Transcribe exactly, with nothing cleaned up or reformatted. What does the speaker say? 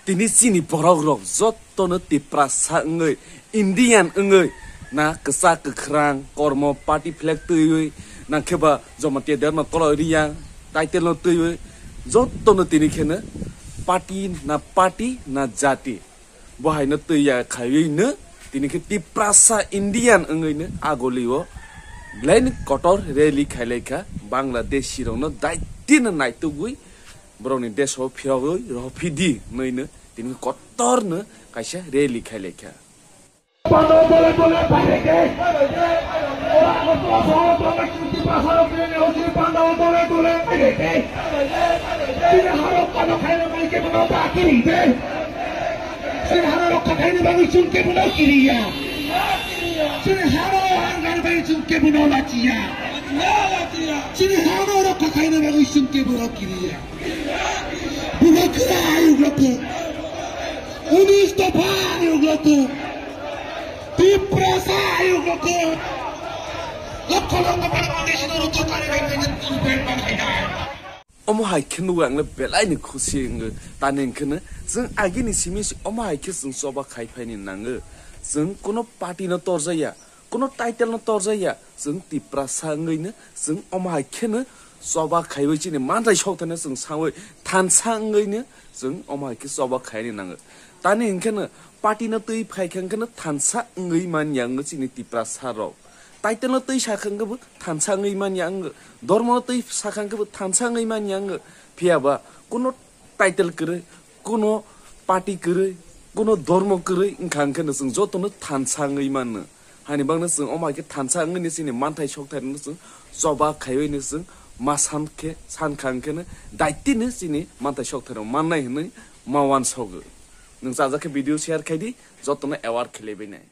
Tini chini borok rok jotono Tiprasa wngwi, Indian wngwi, na kwchak kwkhrang kormo party flag twiwi, na khe ba Jamatia Dharma Koloi Riyang title no twiwi, jotono tini kheno party na party na jati bo haino twi ya khaiwi no tini khe Tiprasa Indian wngwi no agoli o belai ni kotor rally khailaikha, Bangladeshi rok no daitino naitugwi borokni desh o phiyogwi rohorphidi hwnwi no tini kotor no kaisa rally khailaikha. Pandao dole dole baireke. Ora ko to so to me kuti pasaro kene hoji pandao dole dole baireke. Sini haro kano khaina mai ke bono bakiri de. Sini haro rokha khaina bagwi chun ke bono kiriya. Sini haro hangar bagwi chun ke bono lachiya. Sini haro rokha khaina bagwi chun ke bono kiriya. Bubagra ayuk rokha. Unis dopha ayuk rokha. Tiprasa ayuk rokha. Lokho lokho Bangladeshi no rokha khaina bagwi chun ke bono kiriya. Omo hai khe nugwi ang le belai ni khusi wngo. Tani hwn khe no chwng agini simi si omo hai khe chwng choba khai phaini nango. Chwng kuno party no torjaya, kuno title no torjaya, chwng Tiprasa wngwi no chwng omo hai khe no choba khaiwi chini manthai sok thani chwng sawi thansa wngwi no chwng omo hai khe choba khaini nango. Tani hwn khe no party no twi phai khe hwn khe no thansa wngwi man ya wngo chini Tiprasa rok. Title no twi sakha hwnkhe bo thansa wngwi man ya wngo. Dormo no twi sakha hwnkhe bo thansa wngwi man ya wngo. Phiya ba kuno title kwrwi, kuno party kwrwi, kuno dormo kwrwi wngkha hwnkhe no chwng jotono thansa wngwi mano. Hani bagwi no chwng omo hai khe thansa wngwi no chini manthai sok thai rok no chwng choba khaiwi no chwng ma san khe, sankha hwnkhe no daitino chini manthai sok thai rok mannai hwnwi ma uansogo. Nwng chajak khe video share khai di, jotono aware khlaiwi nai.